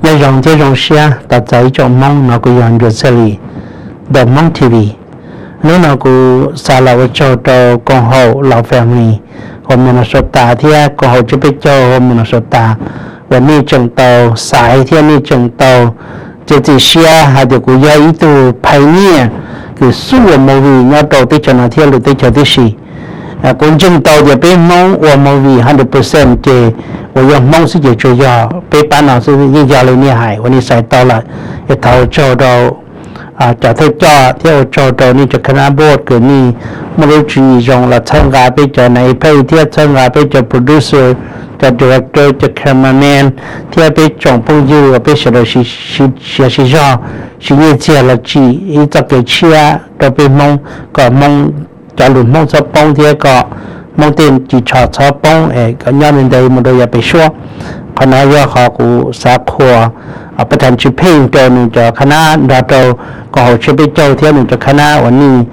Nyob zoo thiab zoo siab tau txais ib tsoom Hmoob no, kuv yog Ncuas Txhiaj Lis ntawm Hmoob T V. Hnub no kuv xav los ua tsaug rau koom haum Los Family hauv Minnesota thiab koom haum tsiab peb caug hauv Minnesota uas nej tseem tau xaiv thiab nej tseem tau txiav txim siab hais tias kuv yog ib tug pioneer kws xub ua movie nyob rau teb chaws no thiab lwm teb chaws tib si. Kuv ntseeg tau tias peb Hmoob ua movie hundred percent ces uas yog Hmoob xwb ces tsuas yog peb pab no xwb, yeej yog li nej hais uas nej xaiv tau lawm. Es thov ua tsaug rau cov thawj coj thiab ua tsaug rau nej cov khana board kws nej muaj lub tswv yim zoo los txhawb nqa peb cov na e pay thiab txhawb nqa peb cov producer, cov director, cov cameraman thiab peb tsoom phooj ywg uas peb sawv daws siav sib zog siv nyiaj txiag los tsim ib txoj kev tshiab rau peb Hmoob kom Hmoob cov lus Hmoob txhob poob thiab kom Hmoob tej ris tsho txhob poob es kom nyob ntev mus rau yav pem suab. Qhov no yog qhov kuv xav qhuas pab thas ntsis pheej rau nws cov khana nrog rau koom haum tsiab peb caug thiab nws cov khana uas nej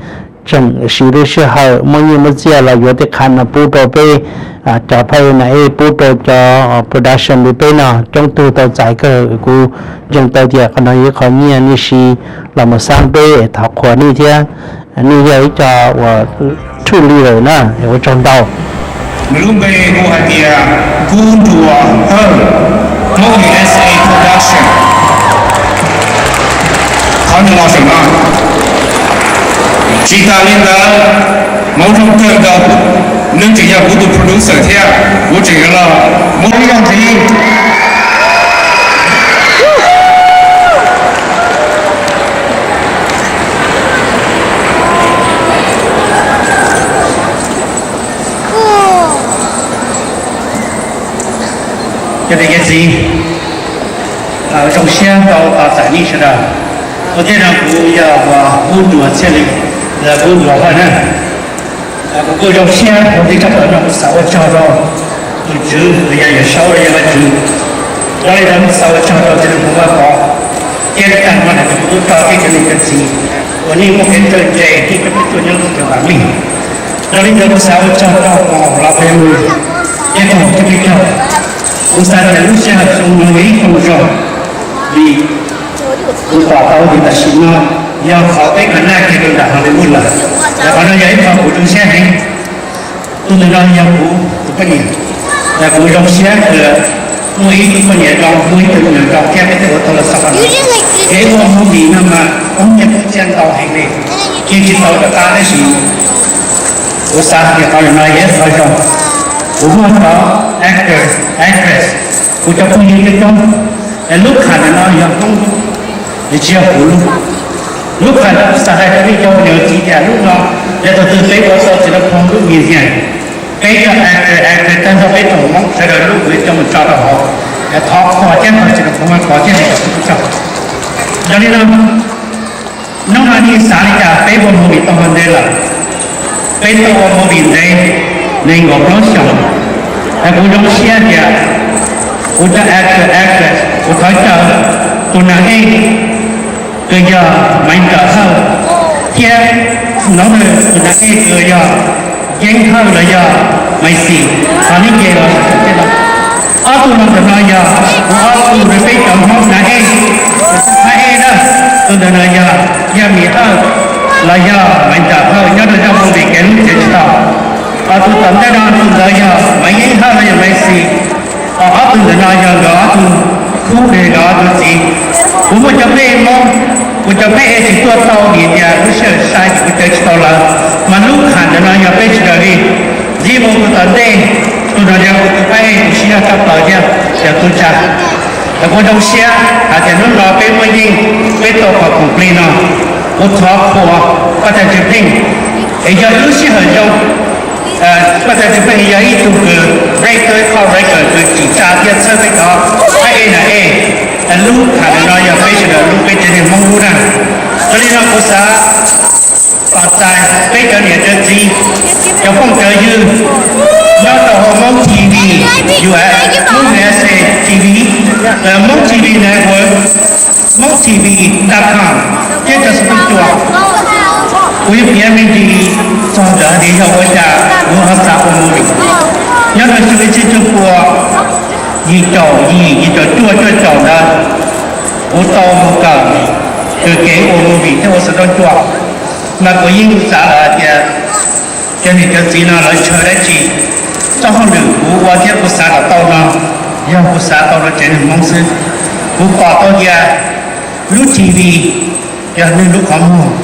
tseem siv lub sij hawm muab nyiaj muab txiaj los yuav tej qhov no pub rau peb cov pioneer, pub rau cov production li peb no coob tug tau txais kawg. Kuv ntseeg tau tias qhov no yog ib qho nyiaj nej siv los mus xab peb, thov qhuas nej thiab. Nej yog ib co uas true leader na, ua tsaug ntau. Nws lub npe hu hais tias Kub Nruas Hawj, Hmoob U S A Production. Thov nws los saum no. Tsis tas li ntawd, hmoov zoo kawg nkaus, nws tseem yog kuv tus producer thiab, kuv tseem yuav los muab ib zaug ntxiv. Cov niam cov txiv, zoo siab tau txais nej sawv daws. Ua ntej no kuv yog uas Kub Nruas Txhiaj Lis, los Kub Nruas Hawj na. Kuv kuj zoo siab ua ntej tshaj plaws no kuv xav ua tsaug rau tus tswv los yog Yawm Saub los yog Vajtswv. Yog li ntawd kuv xav ua tsaug rau cov niam hmoob Vaj Pov thiab tag nrho cov niam tub rog thiab cov niam cov txiv uas nej muaj kev txawj ntse thiab coj peb tuaj nyob lub cav vam meej. Yog li ntawd kuv xav ua tsaug rau koom haum Los Family thiab koom haum tsiab peb caug. Kuv xav tias lub sij hawm xyoo no yog ib xyoo zoo, vim kuv pom tau tias tam sim no yog qhov peb khwv naj kiag rau nram Hollywood lawm. Yog qhov no yog ib qho kuv zoo siab heev. Tus ntawm no yog kuv tus poj niam, yog kuv zoo siab tias muaj ib tug poj niam zoo, muaj ib tug me nyuam zoo thiab peb thiaj ua tau los xaus qhov no. Kev ua movie no mas poob nyiaj poob txiaj ntau heev li, yeej tsis tau rov qab tab sis kuv xav tias qhov no yog ib qho zoo. Kuv muaj cov actor, actress, kuv cov phooj ywg coob coob, lub kham ntawm no yog Hmoob lub, tsis yog kuv lub. Lub kham no kuv xav hais rau nej cov niam txiv tias lub no yog thaum twg peb ua tau txiv laj phoo lub museum, peb cov actor, actress tag nrho peb tsoom Hmoob sawv daws lub kuv yuav coj mus tso rau hauv, thov qhuas thiab thov txiv laj phoo mas kov thiab li cov phooj ywg. Yog li no, hnub no nej xav li cas peb ua movie tau ua ntev lawm, peb tau ua movie ntev nees nkaum plaub xyoos, es kuv zoo siab tias kuv cov actor, actress, kuv thov caw tus nas ej kws yog Maiv Nrawm Hawj thiab tus nas ej kws yog Yeeb Hawj los yog Maiv Xis, thov nej nce los saum tej no. Ob tug no ntawm no yog kuv ob tug rau peb cov Hmoob nas ej, nas ej na, tus ntawm no yog Yaj Mim Hawj los yog Maiv Nrawm Hawj nyob rau zaj movie Kev Hlub Txiav Tsis Tau. Ho tus tom ntej no tus ntawd yog Maiv Yeeb Hawj los yog Maiv Xis. Ho ob tug ntawm no yog nkawd ob tug khub, nkawd ob tug txiv. Kuv muaj cov phab ej Hmoob, kuv cov phab ej tsis tuaj tau vim tias lub sij hawm sai ces kuv caw tsis tau lawv, mas lub kham ntawm no yog peb sawv daws li. Ntxiv mus rau tom ntej, tus no yog kuv tus phab ej kuv siv zog tshaj plaws thiab yog tub tsa. Kuv zoo siab hais tias hnub no peb muaj yeej, peb tau qhov koom plig no. Kuv thov qhuas Paj Thas Ntsis Pheej, es yog lub sij hawm zoo, Paj Thas Ntsis Pheej yog ib tug kws break tau ib qho record kws tsim tsa thiab txhawb peb cov phab ej nas ej, lub kham ntawm no yog peb sawv daws lub, peb tsev neeg Hmoob lub na. Yog li no kuv xav tos txais peb cov niam cov txiv, cov phooj cov ywg nyob rau hauv Hmoob T V, U S, Hmoob U S A T V, Hmoob T V Network, Hmoob T V dot com, thiab cov xov tooj cua. Kuv yuav piav me ntsis txog ntawm hais tias yog ua cas kuv ho xav ua movie. Nyob rau xyoo ib txhiab cuaj pua yim caum yim, yim caum cuaj, cuaj caum ntawd, Kuv tau mus kawm kws kev ua movie thiab ua xov tooj cua, mas kuv yeej xav lawm hais tias cov niam cov txiv no lawv ntshaw dab tsi. Txoj hauj lwm kuv ua thiab kuv xav kom tau no, yog kuv xav tau rau tsev neeg Hmoob xwb. Kuv pom tau tias lub T V yog neeg lub qhov muag,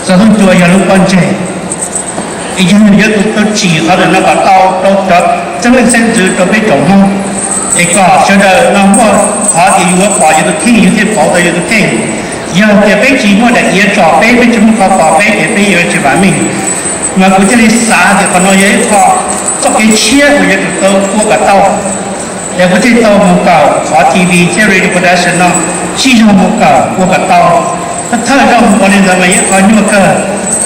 xov tooj cua yog lub pob ntseg. Es yog nws yuav tau tsim qhov ntawm no kom tau rau cov txheeb leej txheeb ntxwv rau peb tsoom Hmoob, es kom sawv daws no muaj qhov tias yus yuav pom yus tus kheej, yus thiaj pauv tau yus tus kheej. Yog tias peb tsis muaj daim iav tsom peb, peb tsis muaj qhov pom peb ces peb yuav tsis vam meej. Mas kuv thiaj li xav tias qhov no yog ib qho txoj kev tshiab uas yuav tsum tau ua kom tau. Es kuv thiaj tau mus kawm qhov T V thiab radio production no, sib zog mus kawm ua kom tau. Thawj zaug mus ua li ntawd mas yog ib qho nyuaj kawg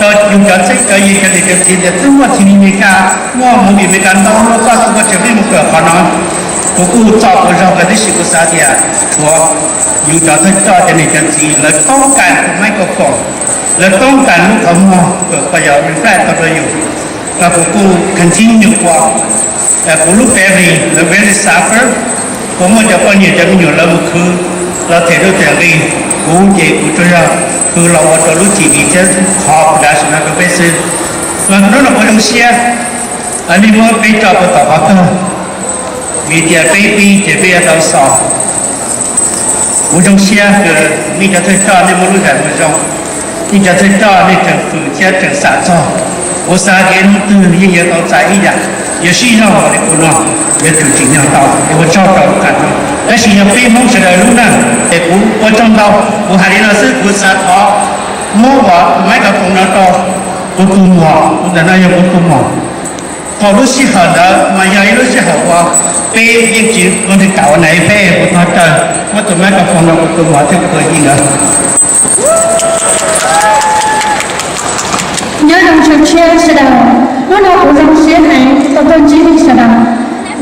rau yus cov txheeb cov ze cov niam cov txiv tias twb muaj T V Amelikas, muaj movie Amelikas ntau luaj, koj txhob ua tseem pheej mus kawm qhov no. Kuv kuj txo kuv zog kawg tab sis kuv xav tias tshuav yus cov thawj coj cov niam cov txiv lawv toob kas tus microphone, lawv toob kas lub qhov muag kom yog reflect tau rau yus. Mas kuv kuj continue ua kuv lub family lawv very suffer. Kuv muaj cov poj niam cov me nyuam lawv mus khwv los them nuj them nqi, kuv ces kuv tsuas yog khwv los ua rau lub T V thiab qhov production no rau peb xwb. Mas hnub no kuv zoo siab nej muab peb tso rau tom qhov kawg, vim tias peb pib ces peb yuav tau xaus. Kuv zoo siab kws nej cov thawj coj nej muab lub zam mus zoo, nej cov thawj coj nej tseem fwm thiab tseem xam txog. Kuv xav tias hnub twg yeej yuav tau txais ib yam yuav sib zog li kuv no, yuav tsum tsim nyog tau es ua tsaug rau lub qab no. Tab sis yog peb Hmoob sawv daws lub neej es kuv ua tsaug ntau. Kuv hais li no xwb, kuv xav thov muab ua microphone no rau kuv tus muam, ntawm no yog kuv tus muam. Thaum lub sij hawm ntawd mas yog ib lub sij hawm uas peb yeej tsis ua nws kam ua nais peb, kuv thov caw muab tus microphone no kuv tus muam thiab kuv tus yij ntawd. Nyob zoo tshua tshiab sawv daws, hnub no kuv zoo siab heev tau tuaj ntsib nej sawv daws.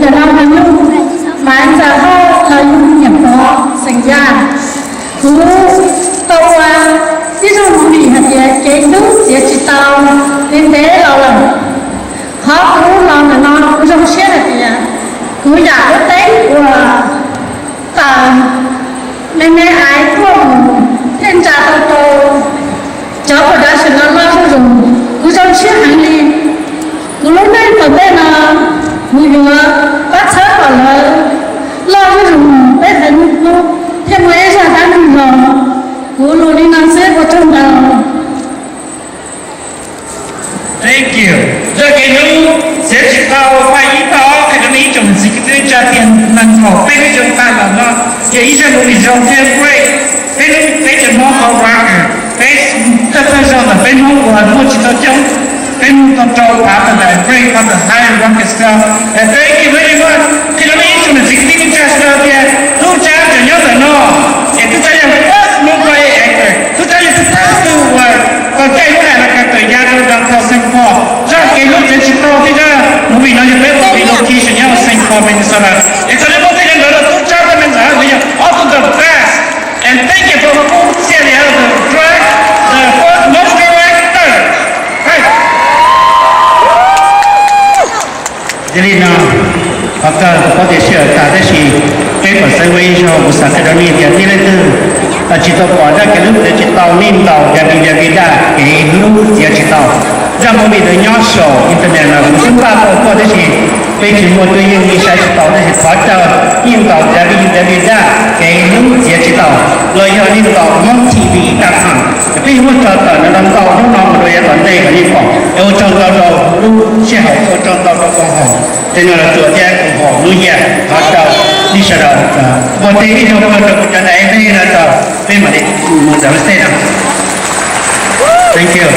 Ntawm no mas yog Maiv Ntxawm Hauj los yog Niam Pov xeem Yaj. Kuv tau ua ib zaj movie hais tias kev hlub txiav tsis tau, ntev ntev los lawm. Qhov kuv los ntawm no kuv zoo siab hais tias kuv yam lub teeb uas tawm me me aiv tuaj mus thiaj ntsa tau rau cov production no loj zuj zus. Kuv zoo siab heev li. Kuv lub neej tom ntej no kuv yuav pab txhawb kom lawv loj zuj zus, peb haiv neeg Hmoob thiaj muaj ib zaj dab neeg zoo. Kuv lus li no xwb, ua tsaug ntau. Thank you. Zaj kev hlub txiav tsis tau, pab ib pab ob, qhia rau nej ib tsoom niam txiv kwv tij neej tsa tias neeg thaum peb lub xyoo tag los no yog ib zaj movie zoo thiab great. Peb lub teb chaws Hmoob tau rocker, peb thawj thawj zaug ntawm peb Hmoob uas muaj tsis tau coob, peb mus tau rau phav tawm ntawm break tau ntawm high rocket style. Thank you very much. Qhia rau nej ib tsoom niam txiv kwv tij neej tsa sawv daws tias tub Tsab tseem nyob ntawm no, es tub Tsab yog first Hmoob voice actor, tub Tsab yog tus thawj tug uas tau caij lub helicopter tawm ya rau downtown Saint Paul. Zaj kev hlub txiav tsis tau thiab zaj movie no yog peb ua relocation nyob Saint Paul, Minnesota. Es txhua tus muaj tej ntawd los tub Tsab tej me ntawd nws yog ob tug the best. And thank you for putting Xiaj Lis as the direct, the first Hmong director. Yog li no, qhov kawg kuv paub tias sij hawm tas tab sis peb kom xaiv ua ib zaug, kuv xav qhia rau nej tias nej leej twg tsis tau pom zaj kev hlub txiav tsis tau, nej ntaus W W W dot kev hlub txiav tsis tau. Zaj movie ntawd nyob saum internet no, kuv twb npaj tau tuaj tab sis peb tsis muaj cuab yeej li saib tsis tau, tab sis thov caw nej ntaus W W W dot kev hlub txiav tsis tau los yog nej ntaus Hmoob T V dot com. Peb yuav muab tso tawm ntawm no ntau hnub no mus rau yav tom ntej kom nej pom. Es ua tsaug ntau rau lub sij hawm, ua tsaug ntau rau koom haum, tej no los tsuas thiab koom haum New Year, thov caw nej sawv daws ua tej ib zaug rau kuv cov nais peb no tso, peb mam li mus ntawm lub stage no. Thank you.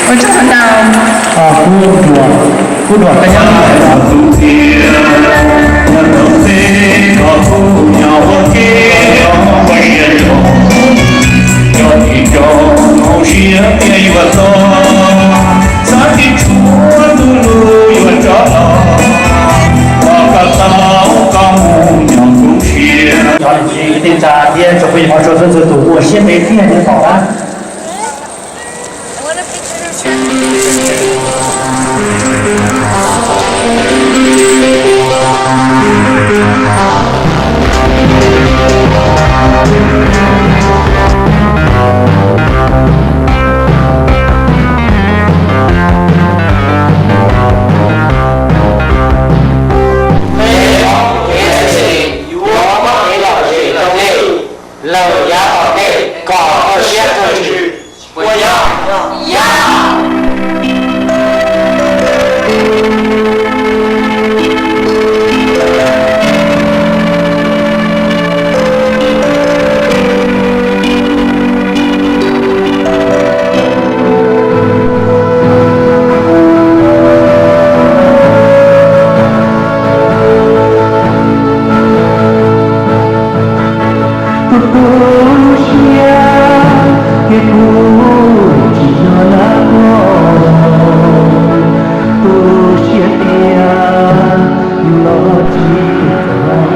Ua tsaug ntau. Kub dua, kub dua koj nyob. Cov niam txiv kwv tij neej tsa thiab tsoom phooj ywg hmov tshua txhua txhua tus ua siab ntev tiag nyob tod na. Lawm yav tom ntej kom koj siab kawg ntsws, puas yog? Yog. Kuv tu siab, kuv tsis yog lawm, kuv tu siab tiag, yus los tsis txawj.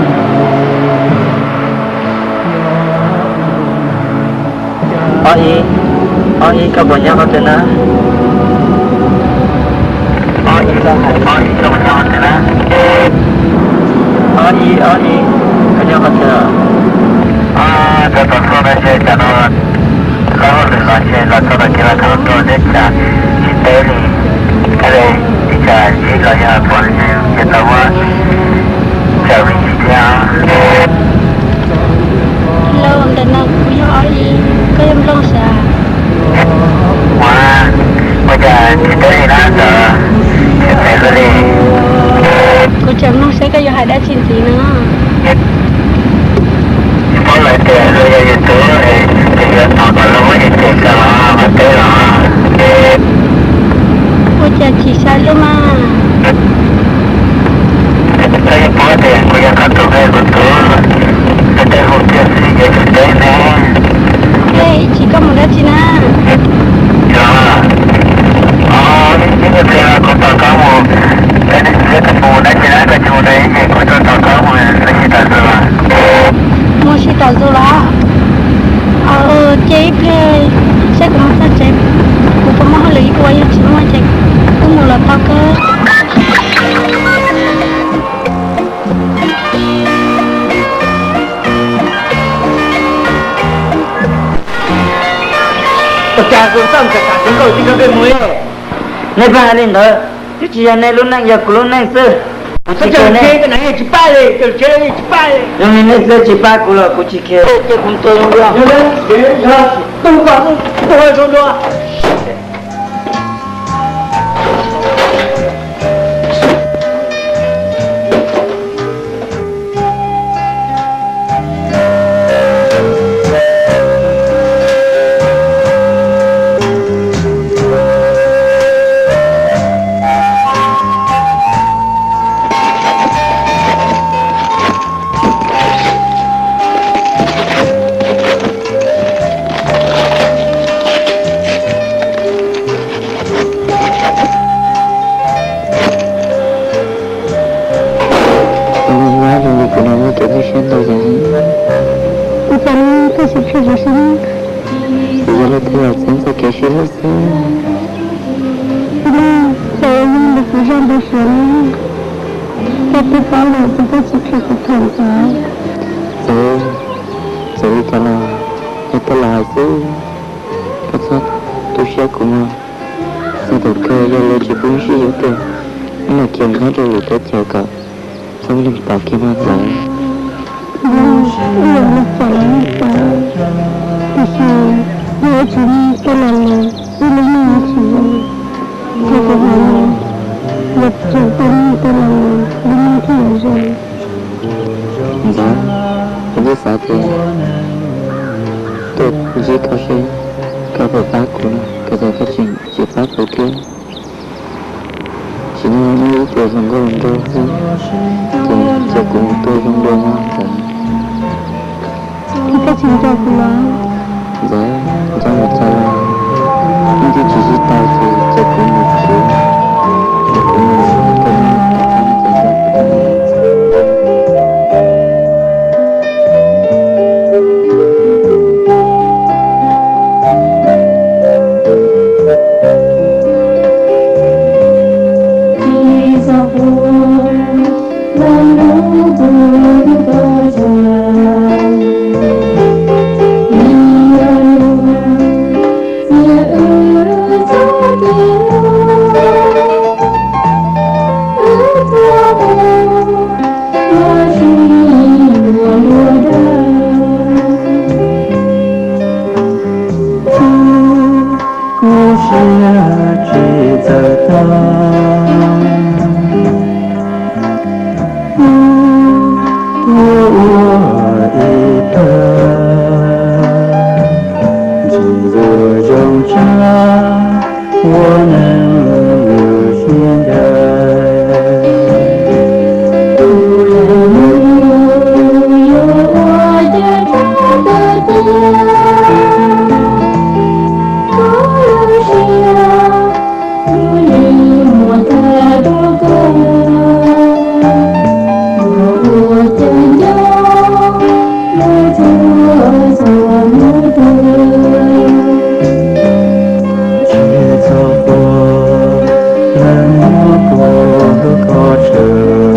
Ob ib, ob ib, koj puas nyob qhov twg na? Ob ib, ob ib, koj puas nyob qhov twg na? Ob ib, ob ib, koj nyob qhov twg? Cov tom tuaj no ntshe tsam no lawv hauj lwm los ntshe los txog tom kev los thaum rau teb tsam tsis teb li, thiaj li ib tsam zib los yog pom li ces tau muab tsam me ntsis thiab. Hello, ntawm no kuv yog Ob Ib, koj yog Nplooj sav? Ua, ua cas tsis teb li na ntawd, tsis teb li. Kuv tseem mloog seb koj yuav hais dab tsi ntxiv no. Tsis paub lawv tias luag yog yus tub, ces yuav tos kom luag muab yus cem tso los mas teb los. Ua cas chim sai lub mas. Koj yeej paub tias kuv yog koj tus, kuv tus, koj tej hu kiag xwb ces tsis teb ne. Ej, ib chim koj mus dab tsi na? Yog, ib pliag kuv tos koj mus, koj mus dab tsi na, koj tsis mus dab tsi ces kuv tuaj tos koj mus, mus ua si tom zoo los? Mus ua si tom zoo los? Ces ib pliag saib kuv mus txog tsev, kuv puas muaj hauj lwm ua, yog tsis muaj ces kuv mus los tau kawg. Ua cas tus txaj mus kam kam tus nkauj tib koj peb mus li. Nej pheej hais li ntawd, twb tsis yog nej lub neej, yog kuv lub neej xwb. Kuv tsis khe nej. Zoo li nej xwb, tsis pab kuv los kuv tsis khe. Ua li nyab zoo li kuv no muaj kev nyuaj siab ntau yam heev. Ua cas no koj tsis tshua zoo siab? Kuv yog leej twg los txheeb txoj kev sib hlub xwb. Ua li, cas ua li kuv zoo npau suav li. Koj twb paub lawm ces koj tsis khav kuv tham ntxiv. Txawm, txawm li cas los yog koj los hais xwb, koj txhob tu siab kuv mog. Txog thaum kawg yog luag tsis pub wb sib yuav tiag, wb mam khiav nyob rau lwm teb chaws kom txhob muaj neeg pom kiag mog Ntxawm. Wb yuav li cas los yeej tau, tiam sis yog wb tsis muaj koj los lawm, wb lub neej yuav tsis zoo. Yog kuv hais no, yog tseem tau muaj koj los lawm, lub neej thiaj yuav zoo. Ntxawm, kuv twb xav tias tuaj ntsib koj seb koj puas pab kuv no, koj cas koj tseem tsis pab kuv thiab. Tsis muaj ib tug hluas nkauj hluas nraug xwb, ces cia kuv mus tuaj zoo dua mog Ntxawm. Koj tsis nco kuv los? Ntxawm, nco mus cas los, wb twb tsis sib tau ces cia kuv mus kuv, cia kuv mus kuv, ces nco kuv. Tuaj ua ib pawg, ntxim hlub zoo tshaj, ua neeg lub siab ncaim. Yuav ua cas rau kawg tiag, koj lub siab, lub ntsej muag tag rau kawg, yuav ua cas nco lawv txhua txhua hnub twg. Tsis txhob quaj, lawv muab koj hlub koj tsawg,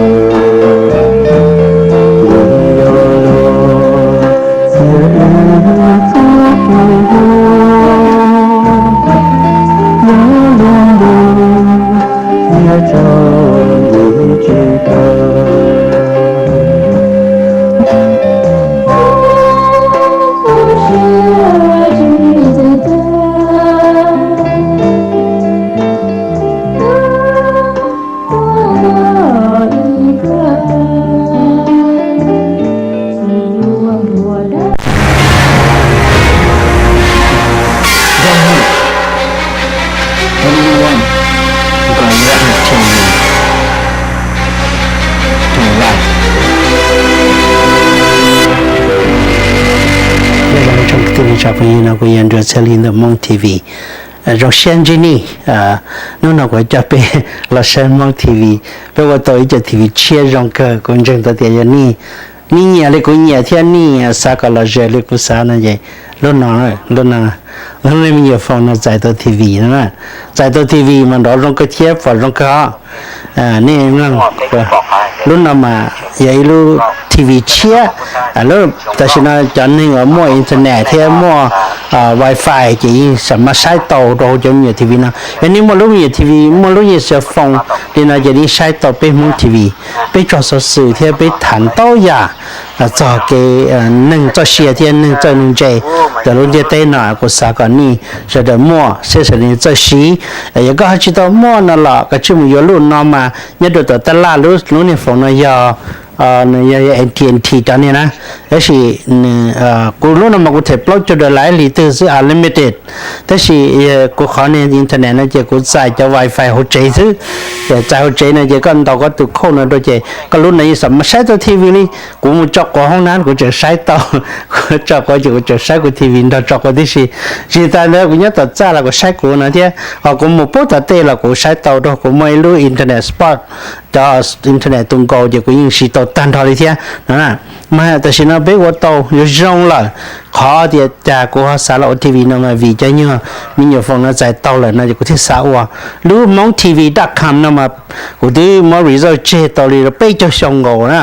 yog luag txiav wb txoj kev hlub, yog luag ntuj txiav tsaug ntuj tsis kawg. Nyob zoo ib tsoom kwv tij neej tsa phooj ywg, no kuv yog Nruas Txhiaj Hli ntawm Hmoob T V. Zoo siab ntsib nej. Hnub no kuv coj peb los saib Hmoob T V. Peb ua tau ib co T V tshiab zoo kawg, kuv ntseeg tau tias yog nej, nej nyiam li kuv nyiam thiab nej xav kom los ze li kuv xav no ces lub no, lub no, lub me nyuam foos no txais tau T V no na. Txais tau T V mas nrov zoo kawg thiab pom zoo kawg os. Nej mloog, lub no mas yog ib lub T V tshiab. Lub, tam sim no cov neeg uas muaj internet thiab muaj wifi ces yeej xam maj saib tau rau hauv cov me nyuam T V no. Yog nej muaj lub me nyuam T V, muaj lub nyuam cell phone li no ces nej saib tau peb Hmoob T V. Peb tso xov xwm thiab peb tham ntau yam txog kev, neeg txoj sia thiab neeg txawj neeg ntse ntawm lub ntiaj teb no. Kuv xav kom nej sawv daws muaj seb sawv daws txawj siv. Yog koj ho tsis tau muaj no los koj tsij mus yuav lub no mas nyob rau tom tab laj, lub, lub niag foos no yog, nws yog, yog A T and T cov niag na. Tab sis kuv lub no mas kuv them plaub caug dollar ib hlis twg xwb, unlimited. Tab sis kuv qhov niag internet no ces kuv txais cov wifi hauv tsev xwb. Ces txais hauv tsev no ces koj ntaus koj tus code no rau ces koj lub no yeej xam maj saib tau T V li. Kuv mus tso quav hoob nab kuv tseem saib tau, kuv tso quav ces kuv tseem saib kuv T V nrog tso quav tib si. Tsis tas ntawd kuv nyob tom txaj los kuv saib kuv no thiab, ho kuv mus pub tom tej los kuv saib tau rau kuv muaj ib lub internet spot, cov internet tus nkaus ces kuv yeej siv tau tag nrho li thiab no. Mas tam sim no peb ua tau yuav zoo lawm, qhov tias cas kuv ho xav los ua T V no mas vim cov nyuag me nyuam foos no txais tau lawm no ces kuv thiaj xav ua. Lub Hmoob T V dot com no mas kuv twb muab reserve tseg tau li peb caug xyoo nkaus na.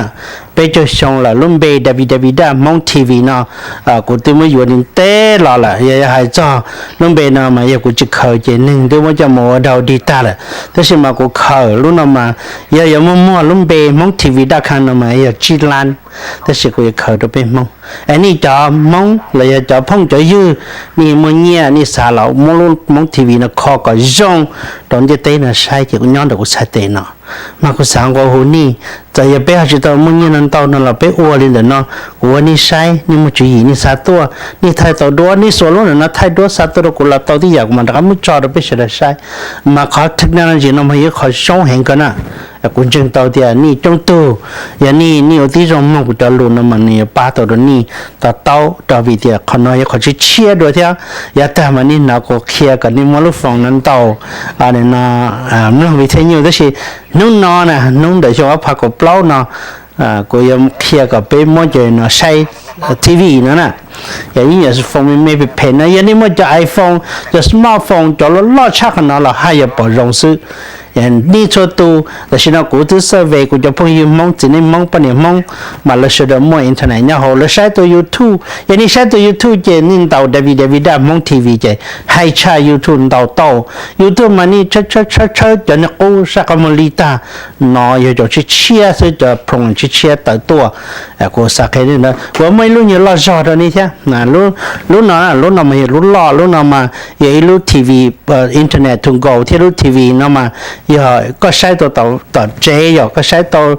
Peb caug xyoo lawm, lub npe W W W dot Hmoob T V no kuv twb muab yuav ntev los lawm. Yog, yog hais txog lub npe no mas yog kuv tsis khaws ces neeg twb muab coj mus ua dog dig tag lawm. Tab sis mas kuv khaws lub no mas yog yuav muaj muag lub npe Hmoob T V dot com no mas yog tsib lab, tab sis kuv yuav khaws rau peb Hmoob. Es nej cov Hmoob los yog cov phooj cov ywg, nej muaj nyiaj nej xav los muab lub Hmoob T V no kho kom zoo rau ntiaj teb no saib ces kuv nyob ntawm kuv txhais tes no. Mas kuv xav nqua hu nej, txawm yog peb ho tsis tau muaj nyiaj no ntau no los peb ua li ntawm no, kuv ua nej saib, nej muaj tswv yim nej xav tuaj nej thaij tau duab, nej xuas lub ntawm no thaij duab xa tuaj rau kuv los tau tib yam, kuv mam rov qab muab tso rau peb sawv daws saib. Mas qhov technology no mas yog qhov zoo heev kawg na. Kuv ntseeg tau tias nej coob tug, yog nej, nej ua tib zoo mloog kuv cov lus no mas nws yuav pab tau rau nej to taub rau, vim tias qhov no yog qhov tshiab tshiab dua thiab. Yav tag mas nej hnov kuv qhia kom nej muab lub foos no ntaus no mloog vi thej nyuj, tab sis hnub no na, hnub ntawm xyoo ob phav kaum plaub no, kuv yuav qhia kom peb muab cov no saib T V no na. Yog ib nyuam foos me me phem phem no, yog nej muaj cov iPhone, cov smartphone, cov loj loj tshaj qhov no los haj yog pom zoo xwb. Nej txhua tus, tam sim no kuv twb survey kuv cov phooj ywg Hmoob, txiv neej Hmoob, poj niam Hmoob, mas lawv sawv daws muaj internet nyob hauv, lawv saib tau YouTube. Yog nej saib tau YouTube ces nej ntaus www Hmoob T V ces hais tshaj YouTube ntaus tau. YouTube mas nej tshawb tshawb tshawb tshawb cov nej qub sab qab muag li tag, no yog cov tshiab tshiab xwb, cov program tshiab tshiab tawm tuaj. Kuv xav qhia nej na, kuv muaj ib lub nyuag loj zog rau nej thiab. Lub no, lub no mas yog lub loj, lub no mas yog ib lub T V, internet to go thiab lub T V no mas yog koj saib tau tom tsev, yog koj saib tau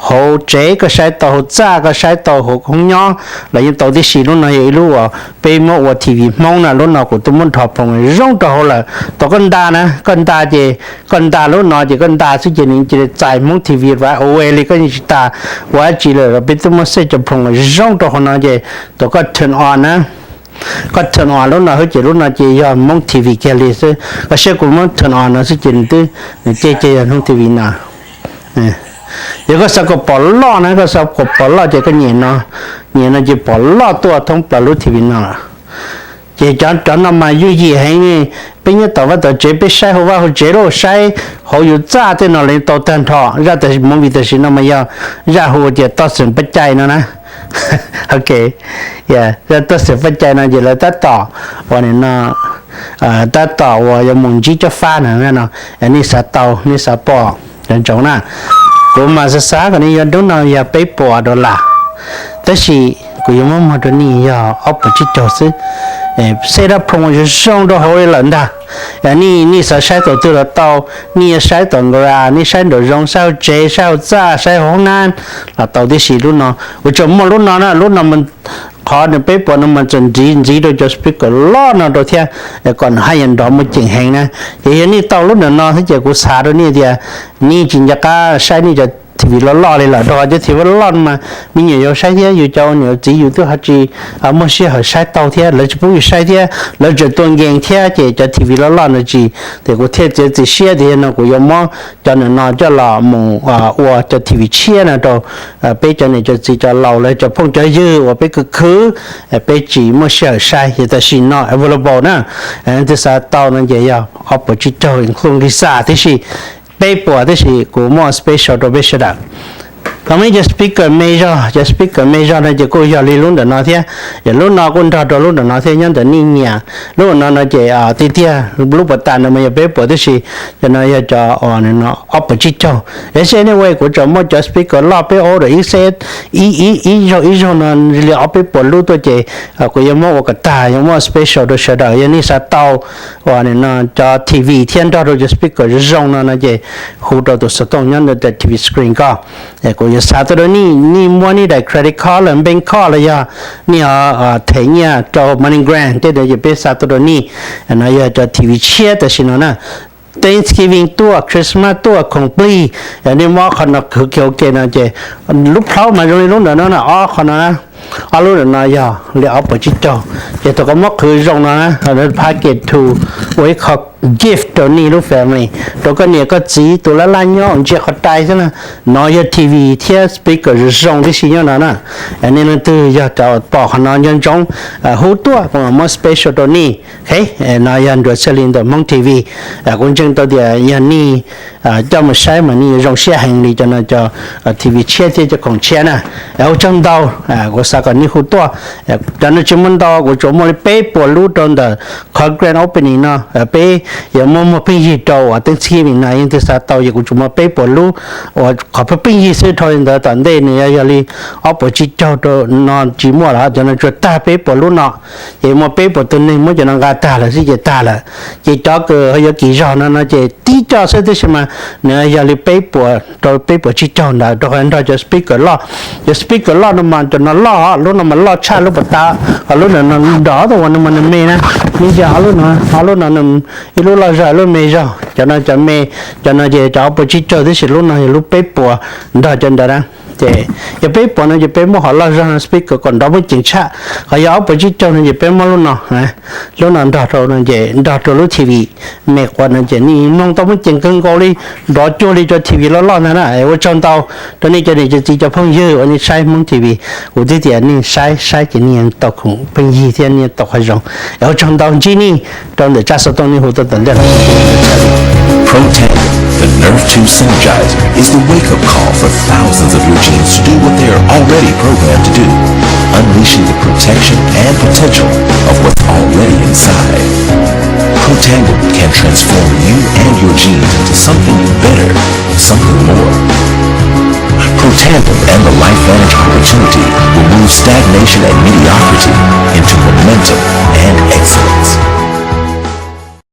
hauv tsev, koj saib tau hauv txaj, koj saib tau hauv khoob nyob los yeej tau tib si. Lub no yog ib lub uas peb muab ua T V Hmoob na, lub no kuv twb muab nrho program zoo rau hauv lawm. Thaum koj nta na, koj nta ces koj nta lub no ces koj nta xwb ces nws cia li txais Hmoob T V ua ua li, koj yeej tsis tas ua dab tsi lawm. Peb twb muab set cov program zoo rau hauv no ces thaum koj turn on na, koj turn on lub no xwb ces lub no ces yog Hmoob T V kiag li xwb. Koj saib kuv muab turn on no xwb ces nws twb, nws cia li yog Hmoob T V no. Yog koj xav kom pom loj na, koj xav kom pom loj ces koj nyem no, nyem no ces pom loj tuaj thoob plaws lub T V no. Ces cov, cov no mas yooj yim heev ne. Peb nyob tom vaj tom tsev peb saib hauv vaj hauv tsev los saib hauv yus txaj tej no los tau tag nrho. Zaj movie tam sim no mas yog zaj hu tias Toj Xeem Paj Cai no na. Ok, zaj Toj Xeem Paj Cai no ces lawv tab tom uas no, tab tom uas yuav mus ntsib Cob Fab na no. Nej xav tau, nej xav pom, cov ntsoov na. Kuv mas xav xav kom nej yuav dub no yog peb puas dollar, tab sis kuv yuav muab muag rau nej yog ob puas tsib caug xwb. Set up program zoo zoo rau hauv li lawm ntag. Nej, nej xav saib thaum twg los tau, nej yuav saib tom nkaus, nej saib nraum zoov, saib hauv tsev, saib hauv txaj, saib hauv hoob nab los tau tib si. Lub no, kuv tseem muaj lub no na, lub no qhov nws peb puas no mas txawm ntxiv ntxiv rau cov speaker loj no rau thiab, kom nws haj yam nrov muaj ceem heev na. Ces yog nej tau lub ntawm no thiab ces kuv xav rau nej tias nej tsis nco qab saib nej cov T V loj loj li lawm, rau qhov cov T V loj loj no mas me nyuam yaus saib thiab, yus cov niam txiv yus twb ho tsis muaj sij hawm saib tau thiab, lawv tsis pub yus saib thiab, lawv tseem tua nkees thiab, ces cov T V loj loj no tsis. Ces kuv thiaj txiav txim siab tias yog no kuv yuav muab cov ntawm no coj los mus ua cov T V tshiab no rau peb cov niam cov txiv cov laus, lawv cov phooj cov ywg uas peb khwv khwv, peb tsis muaj sij hawm saib, yog tam sim no available na. Twb xav tau no ces yog ob puas tsib caug include visa tib si. Peb puas tib si, kuv muaj special rau peb sawv daws. Ho muaj ib cov speaker me zog, cov speaker me zog no ces kuj yog li lub ntawm no thiab. Yog lub no kuj nrog rau lub ntawm no thiab, nyob ntawm nej nyiam. Lub no no ces tiag tiag lub puas tas no mas yog peb puas tib si, cov no yog cov ob puas tsib caug. Anyway, kuv tseem muaj cov speaker loj peb order ib set, ib ib zaug ib zaug no li ob peb puas lub tuaj ces kuv yuav muab ua kom tag, yuav muab special rau sawv daws. Yog nej xav tau uas no cov T V thiab nrog rau cov speaker zoo zoo no no ces hu rau tus xov tooj nyob ntawm T V screen ko. Kuv yuav xa tuaj rau nej, nej muab nej daim credit card los bank card los yog nej ho them nyiaj rau MoneyGram tej ntawd ces peb xa tuaj rau nej. No yog cov T V tshiab tam sim no na. Thanksgiving tuaj, Christmas tuaj, khoom plig, nej muab qhov no khwv kiag ua ke no ces lub plhaub mas zoo li lub ntawm no na, ob qhov no na. Ob lub ntawm no yog li ob puas tsib caug, ces thaum koj muab qhwv zoo no na, package to ua ib qho gift rau nej lub family, rau koj niam koj txiv tus laj laj nyob ntsia qhov rai xwb na. No yog T V thiab speaker zoo zoo tib si nyob no na. Nej leej twg yog cov pom qhov no nco ntsoov hu tuaj, kuv mam muab special rau nej. No yog nruas txhiaj li ntawm Hmoob T V. Kuv ntseeg tau tias yog nej coj mus saib mas nej yuav zoo siab heev li cov no cov T V tshiab thiab cov khoom tshiab na. Ua tsaug ntau, kuv xav kom nej hu tuaj. Cov no tsis muaj ntau, kuv tsuas muaj li peb puas lub rau ntawm qhov grand opening no. Peb yuav muab muag pheej yig rau uas Thanksgiving no, yog twg xav tau ces kuv tsuas muaj peb puas lub uas qhov pheej yig xwb. Dhau li ntawd tom ntej nws yog li ob puas tsib caug rau no tsis muaj lawm, cov no tsuas tag peb puas lub no. Ces muaj peb puas tus neeg muab cov no nqa tag lawm xwb ces tag lawm. Ces cov kws yuav kim zog no no ces tib co xwb, tab sis mas nws yog li peb puas rau peb puas tsib caug ntawd, rau qhov nrog cov speaker loj. Cov speaker loj no mas cov no loj, lub no mas loj tshaj lub puas tab, ho lub no nrog ob tug uas no mas nws me na. Ib ntsia ob lub no, ob lub no ib lub loj zog ib lub me zog. Cov no cov me, cov no ces cov ob puas tsib caug, tab sis lub no yog lub peb puas nrog cov ntawd na. Ces yog peb puas no ces peb muab qhov loj zog no speaker kom nrov muaj ceem tshaj, ho yog ob puas tsib caug no ces peb muab lub no, lub no nrog rau no ces nrog rau lub T V me quav no ces nej mloog tau muaj ceem kawg nkaus li, nrov cuag li cov T V loj loj ntag na. Ua tsaug ntau rau nej cov niam cov txiv cov phooj ywg uas nej saib Hmoob T V. Kuv twb tias nej saib saib ces nej tau khoom pheej yig thiab nej tau qhov zoo. Ua tsaug ntau, ntsib nej rau ntawm tsab xov tooj nej hu tuaj tom ntej. Protein, the Nerve two Synergize is the wake-up call for thousands of your genes to do what they are already programmed to do, unleashing the protection and potential of what's already inside. Protandim can transform you and your genes into something better, something more. Protandim and the LifeVantage opportunity remove stagnation and